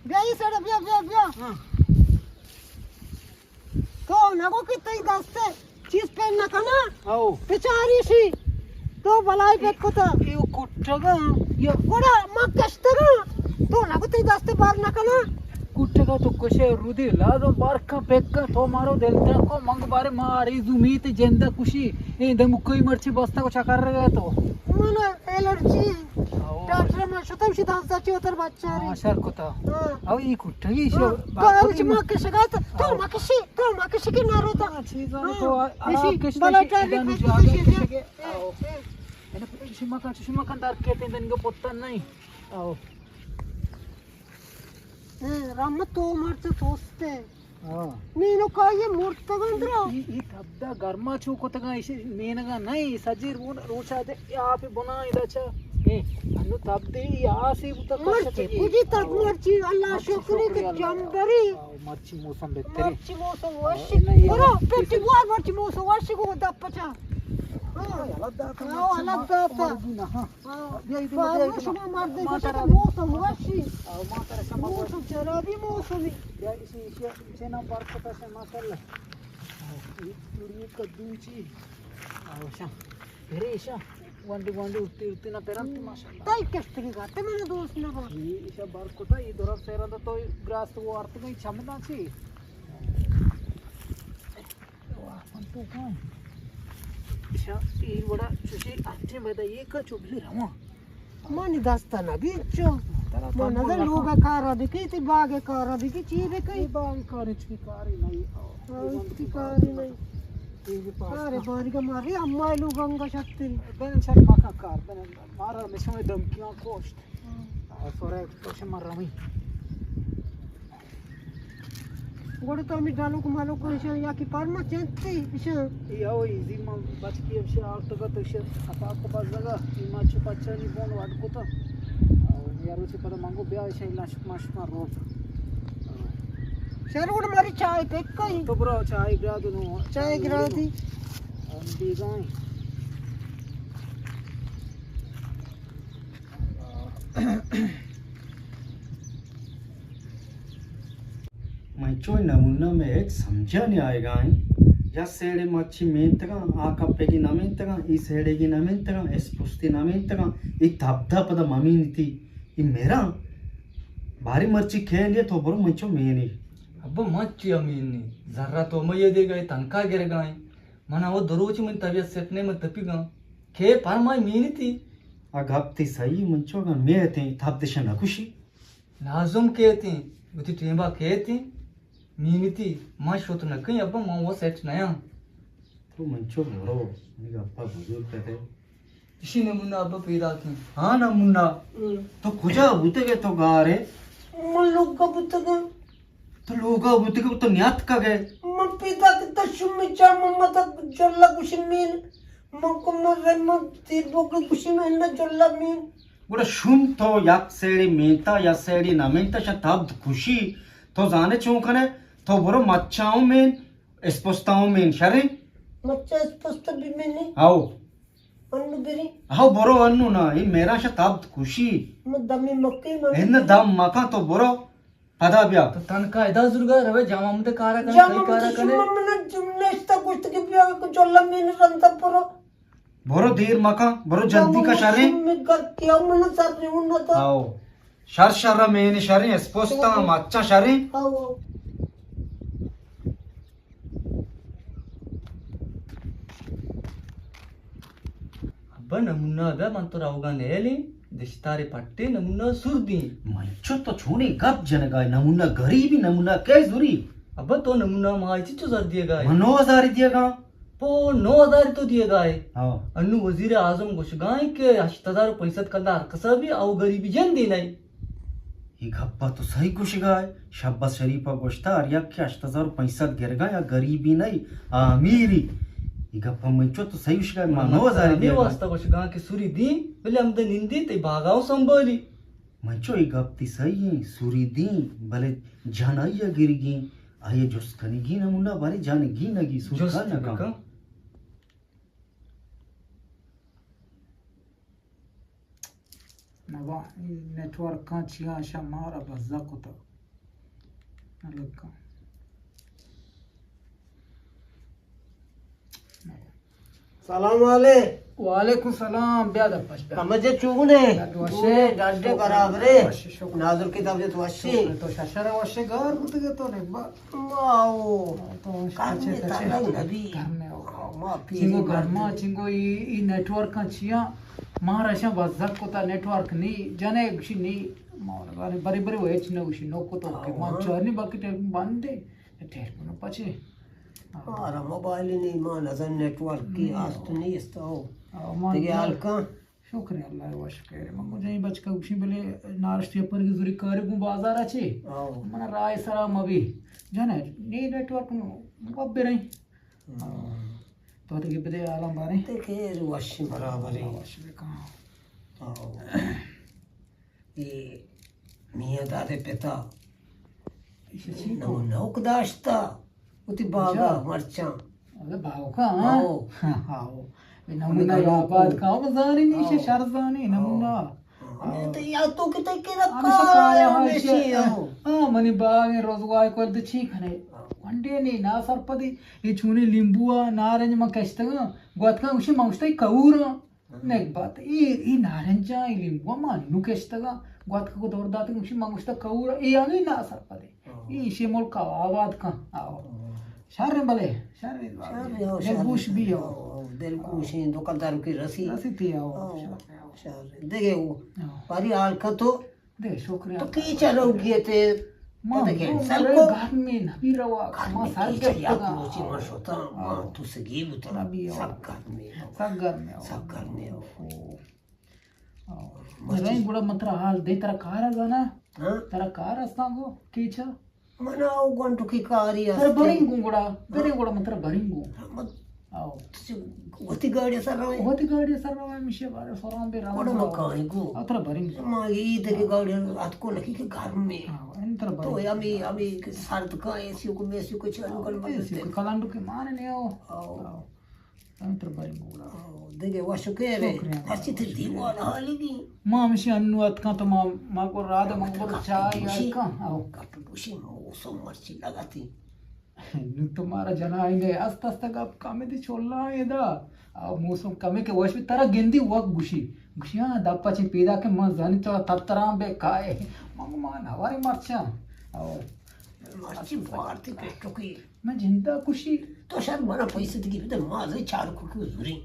بیا ای سڑ، بیا، بیا، بیا۔ ہاں۔ تو نگو کہ تئی دست چیز پین نہ کنا؟ او۔ بچاری شی۔ تو بلائی پت کتا۔ ایو کٹگا۔ یا گڑا ما کشتگا۔ تو نگو تئی دست بار نہ کنا؟ کٹگا تو کشے رودی لازم بار کن پک کن تو مارو دل تر کو منگ بارے ماری زمیت جندہ کشی۔ اے دمکوئی مرچی بستا کو چکر رہے تو۔ من الرجی۔ او۔ ڈاکٹر من شتم شی دست چی اتر بچاری۔ ہاں، شر کتا۔ ہاں۔ او ای کٹگی شو۔ ہاں۔ تو الرجی ما کشگا تو، تو ما کشی۔ تو ما کشی کہ نہ روتا۔ ہاں، چیزاں تو آ، آ، کشی، کشی، بلا کشی، ٹائم ادا نو کشی، جاگہ کشی، کشی۔ اے، اے۔ انا شما کن، شما کن در کیتے دنگو پتن نہیں۔ او۔ اے، رحمت تو مرچ توستے۔ ہاں۔ نینو کائیے مرتگن درا۔ ای، ای تبدا گرما چو کتگا، ایشی مینگا نہیں، سجیر روچا دے، یا آپ بنا ادا چا۔ اے، انو تب دے ای آسی بوتا مرچی، کشتگی۔ کجی تب مرچی، اللہ شکر کہ جمبری۔ آو، مرچی موسم بہتری۔ مرچی موسم وشی۔ آو، نہیں، برو، پٹی بوار مرچی موسم وشی کو دپ پچا۔ ہاں، الگ داتا، ہاں، الگ داتا۔ ہاں۔ بیا ایدی، بیا ایدی۔ شما مرد ما ترا موسم وشی۔ آو، ما ترا شما موسم شرابی موسمی۔ بیا ایشی، ایشی، ایشی نام بار کتا شما ماشاءاللہ۔ آو، ای چوری کدو چی۔ آو، شا۔ پریشا۔ وانڈی وانڈی اٹی اٹی نہ پرنت ماشاءاللہ۔ تئی کشتگی گاتے من دوست نہ با۔ ای ایشا بار کتا، ای دورا سیران تو گراس وہ ارت گئی چمدا چی۔ واہ، من تو کون؟ ایشا ای وڑا چوشی اٹے مدا یہ کا چوبلی رواں۔ منی دست نہ بیت چو۔ ترا من تو نظر لوگ کارا بکی، تی باغ کارا بکی، چی بکی؟ ای باغ کاری چی کاری نہیں۔ ہاں، چی کاری نہیں۔ ارے باریگا ماری امائی لوگ انگا شتری۔ بن چل مکا کار، بن مارا مشمے دمکیاں کوشت۔ ہاں۔ آ، سورے کوشت مر روی۔ گڑا تو ہمے ڈالوک مالوک ایشاں یا کہ پرما چنتی ایشاں۔ ای او ایزی من بچکی ایشاں آرتگا تو ایشاں اتاک بزگا، ای ما چو پچانی بون وڈ کتا۔ او یا روچے پدا منگو بیا ایشاں لاشک ماشک روت۔ شر گڑا مری چائے پک کئی۔ تو برو چائے گرا دو نو۔ چائے گرا دی۔ ہم بیگاہیں۔ من چو نمونہ میں ہچ سمجھا نہیں آئے گا ہیں۔ یا سیڑے مچی مینتگاں، آ کپے کی نہ مینتگاں، ای سیڑے کی نہ مینتگاں، اس پستی نہ مینتگاں، ای تھپ دھپ دا ممینتی، ای میرا باری مرچی کھیل یہ تو برو من چو مینی۔ ابا من چی امینی؟ ذرہ تو میں یہ دے گئے تنکا گر گائیں۔ من وہ دروچ من طبیعت سیٹ نہیں من تپی گاں۔ کھے پر مائی مینتی؟ آ گپ تی صحیح من چو گا میتیں تھپ دشا نہ کشی۔ لازم کیتیں، وتی ٹیمبا کیتیں، مینتی، من شت نہ کئیں ابا، من وہ سیٹ نیاں۔ تو من چو برو، منی گپا بزور کتے۔ اشی نمونہ ابا پیدا کیں۔ ہاں نمونہ۔ ہم۔ تو کجا بوتگے تو گارے؟ من لوگا بوتگاں۔ تو لوگا بوتگے تو نیاتکگے؟ من پیدا کتا شمی چا من متا جلا گوشی مین۔ من کو من رحمت تیر بوگی گوشی من جلا مین۔ گڑا شوم تو یک سیڑے مینتا یا سیڑے نہ مینتا شا تبد کشی۔ تو زانے چون کنے؟ تو برو مچاں مین، اسپستاں مین، شریں؟ مچا اسپست بی مینی؟ ہاو۔ انو بری؟ ہاو برو انو نا، اے میرا شا تبد کشی۔ من دمی مکی من۔ ہن دم مکا تو برو۔ پدا بیا۔ تو تنکا ادا زرگا روے جامع مدے کارا کنے، جامع کئی کارا مدے کنے؟ شما من جملہ اشتا گوشت کہ بیا کو جلا مین رندا برو۔ برو دیر مکن، برو جلدی کا شریں۔ میں گھر کیا من سر نہیں ہونا تھا۔ آؤ۔ شر شر مین شریں، اسپوستا ہم اچھا شریں۔ آؤ۔ ابا نمونہ بیا من تو روگا نیلیں، دشتارے پٹے نمونہ سر دیں۔ من چو تو چونے گپ جنگا، نمونہ غریبی نمونہ کئے زوری؟ ابا تو نمونہ ما چچو زر دیگا؟ من نو ہزار دیگا۔ پو نو ہزار تو دیگا ہے۔ ہاں۔ انو وزیر اعظم گوشگائیں کہ ہشت ہزار پنچ سد کلا ہر کسا بھی او غریبی جن دینا ہے۔ اے گپا تو صحیح گوشگا ہے۔ شہباز شریف ء گوشتا ہر یک کہ ہشت ہزار پنچ سد گرگا یا غریبی نہیں، آ امیری۔ اے گپا من چو تو صحیح گوشگا ہے، ما نو ہزار ہمے دیگا۔ واسطہ گوشگا کہ سوری دین، بلے ہمدا نندی تے باغاو سنبھالی۔ من چو اے گپ تی صحیح ہیں، سوری دین، بلے جن آئی ء گرگی، آئی ء جست کنگی نمونہ بارے جن گینگی سوری جست کن نہ کن۔ بکن۔ نبا، اے نیٹورکاں چیاں شا مارا بزا کتا۔ سلام علیکم۔ وعلیکم سلام۔ بیا دپ پچ بیا۔ کمے جے چونے؟ دد وشے؟ ڈاڈے برابرے۔ وشے، شکر۔ نازل کی طبیعت وشی؟ شکر۔ تو ششر وشے گار بوتگے تو نے با۔ ماو۔ تو وش کچے کچے۔ ترنگ نبی۔ گرمے ہو۔ ما پیری چنگو گرما، مردم۔ چنگو ای، ای نیٹورک چیاں۔ ما رشاں بزگ کتا نیٹورک نی، جنے گشی نی۔ ما بری بری وہ ہچ نہ گشی نو کتو کہ ما چارنی باقی ٹیلیفون بند ہے۔ ٹیلیفون پچے۔ آرا موبائل نی ما نظر نیٹورک کی آست نیست ہو۔ آ، ما دیگه حال کن۔ شکر اللہ وش خیر۔ من گو جائیں بچکا گوشیں بلے نارشتی پر کی زوری کاری گوں بازار اچے۔ آو۔ من رائے سرا مبی۔ جانا نی نیٹورک نو مبریں۔ ہم۔ تو دیگه بدے عالم بارے۔ تے خیر وش برابریں۔ وش بکن۔ آو۔ اے میاں دادے پتا ایشی چی نمو کو؟ نوک داشتا وتی باغا اچھا۔ مرچاں۔ اگہ باوکا، ہاں؟ ہاؤ۔ ہاں، ہاؤ۔ اے نمونہ ہمیں یا گھروں آباد کو۔ کا، ہم زانی نیشے ہاؤ۔ شر زانی نمونہ۔ ہاؤ۔ ہمیں تو یا تو کتے کے ہمیشہ رکھا کایا ہے، ہمیشہ، ہمیشہ، ہاؤ۔ ہاں، منی باغ روزگار کول تو چی کھنے؟ ہاؤ۔ ونڈے نی نا سرپدی، اے چونی لیمبو آ، نارنج من کشتگاں، گوتکاں گوشی من گوشتئی کہوراں۔ نک بات، اے، اے نارنجاں، اے لیمبواں ما انو کشتگاں، گواتک کو دور داتگ، گوشی، من گوشتہ کہور، اے ہمے نا سرپدے۔ ہاں۔ اے ایشی ملک آباد کن۔ آو۔ ہاں۔ شر بلے، شر۔ شر، آو، دلگوش شر۔ بی، آو۔ آو، دلگوش ہیں، دکانداروں کی رسی۔ رسی تھی، آو۔ آو، شر، آو۔ شر۔ دیگه وہ، آو۔ پاری حال کا تو دے، شکریہ۔ تو کیچا رو گئے تے؟ ما تو دیکھے، سر کو گھر میں نبی روا، گھر ما میں سر کیچا گپتگا۔ یا روچی ما شتا، ما تو سگی بوتا۔ نبی ہو۔ سب گھر میں ہو۔ سب گھر میں ہو۔ سب گھر میں ہو۔ او۔ او۔ مرچی۔ رہی گڑا من ترا حال دے، ترا کار زانا؟ ہاں؟ ترا کار استاں گو، کیچا؟ من او گونٹو کی کاری ترا است۔ برنگ گوں گڑا، برنگ گڑا من ترا برنگ گوں۔ من آؤ۔ وتی گاڑی سر روئے؟ وتی گاڑی سر روئے، مشے بارے فرام بے روان۔ گڑا مکائیں گو۔ اترا برنگ۔ ما عید کے گاڑی ات کو لکی کے گھر میں۔ آؤ، ان ترا برنگ۔ تو ہمیں، ہمیں سرد کا اے سی کو، میسی کو چالو کر، اے سی کو کلانڈو کے مان نے ہو۔ آؤ۔ آؤ۔ ان ترا برنگ گڑا۔ آؤ، دیگه وشو کے رے۔ شکریہ۔ ہرچی تے دیوان حالی دی۔ ما ہمشی انو اتکاں تو ما، ما کو راد ما کو چائے آئی کاں۔ آؤ۔ گپ گوشی موسم مرچی لگتی۔ نوں تو مارا جنائینے است است گپ کمے دی چولا ادا۔ آ موسم کمے کہ وش بی ترا گندی وک گوشی۔ گوشی ہاں دپا چی پیدا کہ من زانی تو تتران بے کائے۔ من گو ما نوارے مرچاں۔ او۔ مرچی بارتی پیٹو کی۔ من جندا گوشی۔ تو شاید منا پیسے دیگی بدے ما زی چار کوکی زوری۔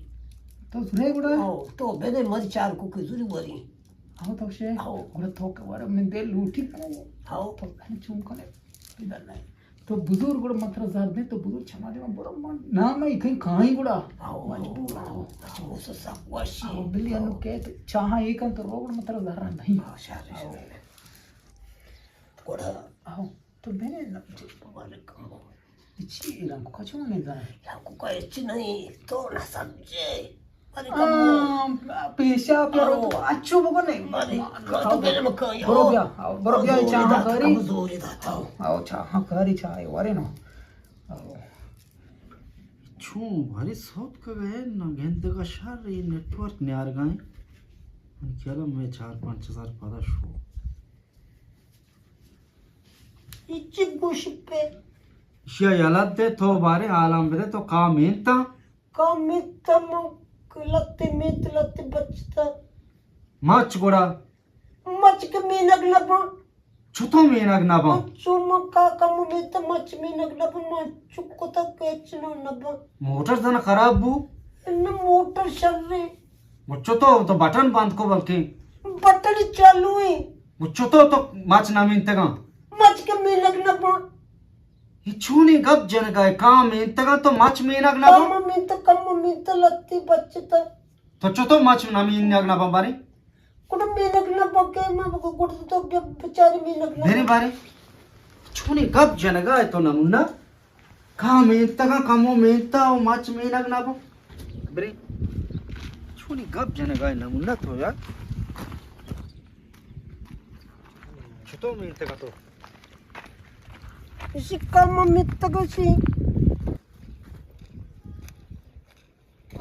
تو زورے گڑا؟ او، تو بدے ما زی چار کوکی زوری وری۔ ہاں تو شے۔ ہاں۔ گڑا تو کہ ورے من دل لوٹی کو۔ ہاں۔ تو چون کنے؟ پیدا نہیں۔ تو بزور گڑا من ترا زر دیں، تو بزور چما دے من برو من نام ای کہیں کائیں گڑا۔ آؤ، مجبور آؤ۔ آؤ۔ اچھا، وہ سا سب واشی۔ آؤ، بلی انو کہتے، چاہاں ایک انت رو گڑا من ترا زر نہیں۔ آؤ، شہر، آؤ۔ شہر۔ گڑا۔ آؤ، تو بنے نا، مبارک ہو۔ چی رنگ کو کچھ نہیں زر؟ یا کو کا اچ نہیں، تو نہ سمجھے۔ آ، پیشاب یا رو تو اچھو بگو نہیں۔ برو بیا، برو بیا، چاہاں کاری۔ آؤ، چاہاں کاری، چاہے ورے نو۔ آؤ۔ چون بھاری سوت کا گئے، نہ گندگا شر، یہ نیٹورک نیارگائیں۔ من کیا میں چار پانچ ہزار پدا شو۔ اچ گوش پہ۔ شیا یلت دے، تو بارے حالان بدے، تو کا مینتا؟ کم تم لتے میت لتے بچتا۔ مچ گڑا؟ مچ کے مینگ نہ بن۔ چتو مینگ نہ بن؟ چو من کا کم میت مچ مینگ نہ بن، من چکو تک کچ نہ نہ بن۔ موٹر زن خراب بو؟ نہ موٹر شر رے۔ وہ چتو تو بٹن بند کو بلکہ۔ بٹن چالو ہے۔ وہ چتو تو مچ نہ مینتگا؟ مچ کے مینگ نہ بن۔ اے چونیں گپ جنگا ئے؟ کام مینتگاں تو مچ مینگ نہ بو؟ کم مینت، کم مینت لتی بچتا۔ تو چتو مچ نہ مینگ نہ بو بارے؟ کڈ مینگ نہ بو کہ ما بگو کڈ تو بچاری مینگ نہ بو۔ بارے بارے۔ چونیں گپ جنگا ئے تو نمونہ؟ کام مینتگاں کمو مینتا و مچ مینگ نہ بو۔ برے۔ چونیں گپ جنگا ئے نمونہ تو یار۔ چتو مینتگا تو؟ اسی کم مینتگ اسی۔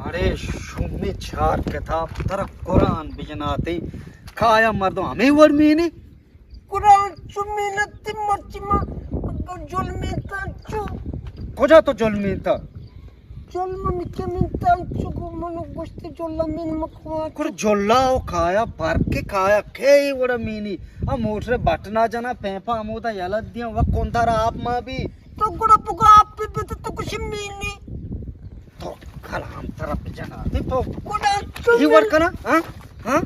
اڑے شومیں چار کتاب ترا قرآن بجناتے۔ کایا مردم ہمیں وڑ مینی؟ قرآن چو مینت مرچی ما کجا تو جل مینتا؟ جل من کیا مینتا، چکو من گوشت جل مین مکوان۔ کر جلا و کایا، پر کے کایا، کے ای وڑا مینی؟ آ موٹر بٹنا جنا، پیپا ہمودا یلہ دیاں، و کندر آپ ما بی۔ تو گڑا بگا آپ پہ بده تو کچھ مینی۔ تو کلام طرف جنا۔ تو گڑا تو ہی وڑ کنا، ہاں؟ ہاں؟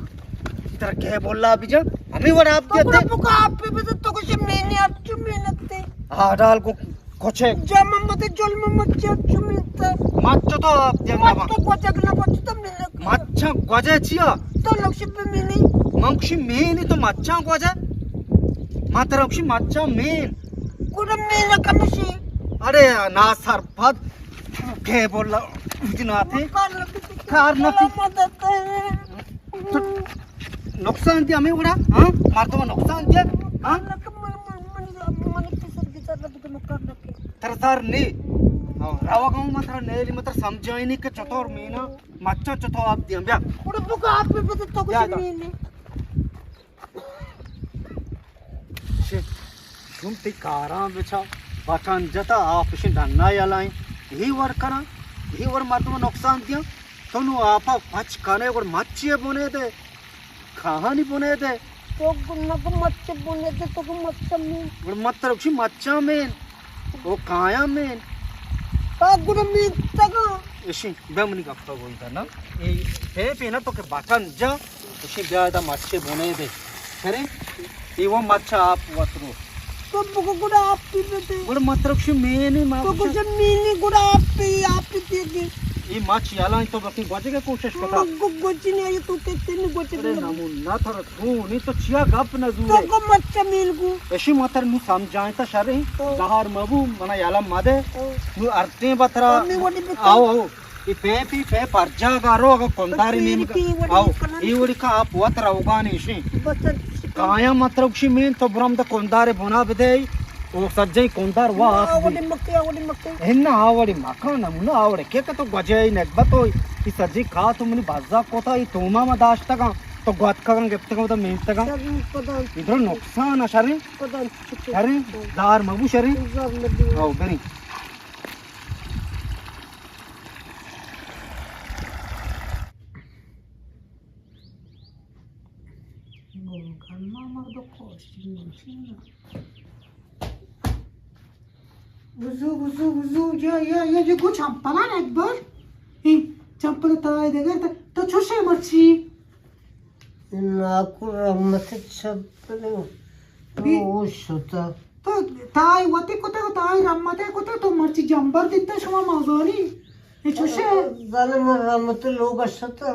ترا کے بولا بجا؟ ہمیں وڑ آپ تو دیتے۔ گڑا بگا آپ پہ بده تو کچھ مینی، آپ چو مینتے۔ آ ڈال کو کچھ۔ جا محمد جل محمد چا چو مینتا۔ مچ تو آپ دینا۔ مچ تو گوجگ نہ بچ تو مینک۔ مچاں گوجے چیا؟ تو لوگ شپ مینی۔ من کشی مینی تو مچاں گوجے۔ ما ترا کشی مچاں مین۔ گڑا مینک ہمشی۔ ارے نا سرپد۔ کے بولا جناتے؟ کار نہ کی۔ تو نقصان دیا ہمیں وڑا، ہاں؟ مردم نقصان دیا، ہاں؟ ترسار نہیں۔ ہاں، روا گاؤں متر نیلی متر سمجھائی نہیں کہ چطور مینا مچا چطور آپ دیا۔ بیا۔ بیا۔ شے، شوم تئی کاراں بچا، بٹن جتا، آپ اشیں ڈنا یلائیں، ہی وڑ کراں، ہی وڑ مردم نقصان دیاں، تو نو آپا پچ کنے، گڑ مچی بنے دے، کہانی بنے دے۔ تو گڑ نہ گڑ مچ بنے دے، تو گڑ مچ مین۔ گڑ مت رکشی مچا مین، او کایا مین۔ کا گڑ مین تگا۔ اشی، بے منی گپا گوئی دا نا، اے پہ پہ نا تو کہ بٹن جا، اشی بیا دا مچے بنے دے۔ کرے؟ اے وہ مچ آپ وترو۔ تو بگو گڑا آپ پی بدے۔ گڑا مترک شو مینی ما تو گوشا۔ گوشا مینی گڑا آپ پی، آپ پی دیگی۔ اے مچ یالا تو بکی گوجے کے کوشش کتا۔ گو-، گوجی نہیں آئی تو کہتے نہیں گوجے ارے کے۔ نمو نہ تھر تو نہیں تو چیا گپ نہ زورے۔ تو کو مچ مین گو۔ اشی متر نو سمجھائیں تا شریں۔ تو۔ دہار مبو منا یالا مدے۔ تو۔ نو ارتے بترا۔ تو نہیں وڈی بکو۔ آؤ، آؤ۔ اے پے پی پے پرجا گارو اگا کنداری نیم۔ آؤ، اے وڑی کا آپ وت روگانی شی۔ کایا متر کشی مین تو برم دا کندار بنا بدے۔ او سجے کندار وا آس بی۔ ہن آ وڑی مکان نمونہ آ وڑی کے کہ تو گوجے نگبت ہوئی۔ اے سجے کا تو منی بزا کوتا، اے توما ما داشتگاں۔ تو گوتکگاں گپتگاں تو مینتگاں۔ ادھر نقصان شریں۔ شریں۔ دار مبو شریں۔ آؤ، بریں۔ بزو، بزو، بزو، یا، یا، یا، یا، گو چمپلان اکبر۔ ہی، چمپل تائے دگر تا، تو چوشے مرچی؟ ناکو رحمت چمپل۔ بی- او شتا۔ تو تائی وتی کتگ، تائی رحمت کتگ، تو مرچی جمبر دیتا شما مزاری۔ اے چوشے؟ زانے من رحمت لوگ اشتا۔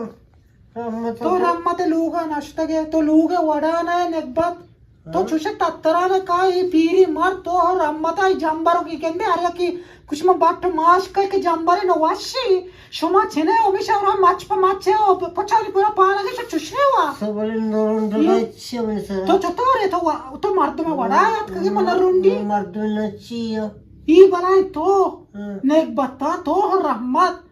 رحمت تو لوگ۔ رحمت لوگ نشتگے، تو لوگ وڑا نہ نگبت۔ تو ہاں۔ چوشے تتران کا اے پیری مرد تو رحمت آئی جمبر کی گندے ہر یکی کچھ من بٹ ماش کئی کہ جمبر نہ وشی۔ شما چنے ہمیشہ اور مچ پہ مچ ہے او پچانی پورا پانا کے چوشے وا۔ سبل نرون تو۔ چی من سر۔ تو چطور ہے تو وا-، تو مردم وڑا یاد کہ من رونڈی۔ مردم نہ چی۔ ای بلائیں تو۔ ہاں۔ نگبتا تو رحمت۔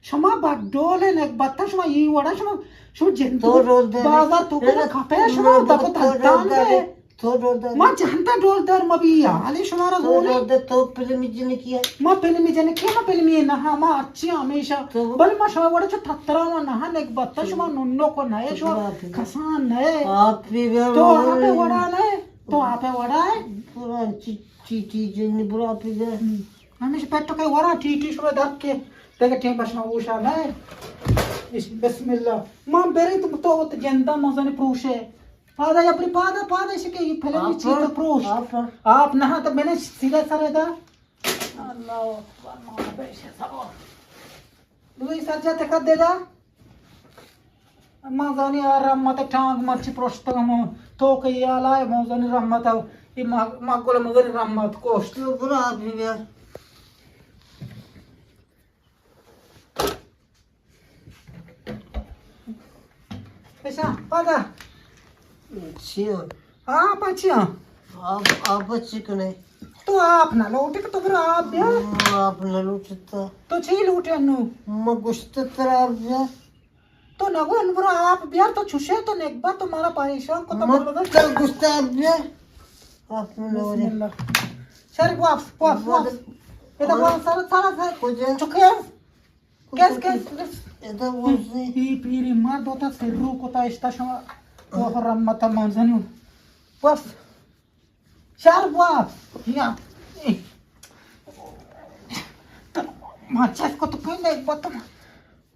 شما بڈول نگبتا شما ای وڑا شما، شما جند تو رول دے۔ بازار تو کپے شما دپ تلتان دے۔ تو ڈول دار۔ ما جہنتا ڈول دار ما بی حالی شمارا تو زوری۔ ڈول دار، تو فلمی جنکی ہے۔ ما فلمی جنکی، ما فلمی نہ، ما اچھی ہمیشہ۔ تو بل ما شما وڑا چو تترا ما نہ نگبتا شما ننو کو نہ شما کسان نہ۔ آپ بھی تو آپ وڑا نہ، تو آپ وڑا ہے۔ پورا چی، چی، چی جن برا پی دے۔ ہمیشہ پیٹو کے ورا ٹی ٹی شما در کے۔ دیکھ ٹیم بشما اوشا نہ۔ بسم اللہ۔ ما بری تو تو جندا مزن پروشے۔ پادا یا پری پادا، پادا ایسے کہ یہ پھلے آپ، چیز تو پروش۔ آپ۔ آپ نہ تو میں نے سیدھا سر دا۔ اللہ اکبر، ماما بیشے سبو۔ دوی سر جا تکا دے دا۔ ما زانی آ رحمت ٹانگ مرچی پروشتگ ہمو۔ تو کہ یہ آلائے ما زانی رحمت آو۔ یہ ما، ما گل مزنی رحمت کوشت۔ تو برا آدمی بیا۔ پیشا، پادا۔ چیا؟ آپ چیا؟ آپ، آپ چی کنے؟ تو آپ نہ لوٹے کہ تو برا آپ بیا۔ آپ نہ لوٹتا۔ تو چی لوٹے انو؟ ما گشت ترا آپ بیا۔ تو نگو انو برا آپ بیا، تو چوشے تو نگبا تو مارا پریشان کو تو مت برا۔ کل گشت آپ بیا۔ آپ نہ بسم اللہ۔ شر واپس، واپس، واپس۔ ادا وان سر، سر، سر۔ کجا؟ چکے۔ کس، کس، کس؟ ادا وزی۔ ای پیری مرد ہوتا سر رو کتا اشتا شما۔ او رحمت منزنی۔ بس۔ شر باب۔ یا۔ ما چس کو تو کہیں نہیں بتم۔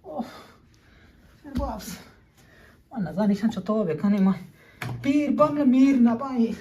اوہ۔ شر باب۔ ما نزانی شان چطور بکنی ما۔ پیر بم میر نبائی۔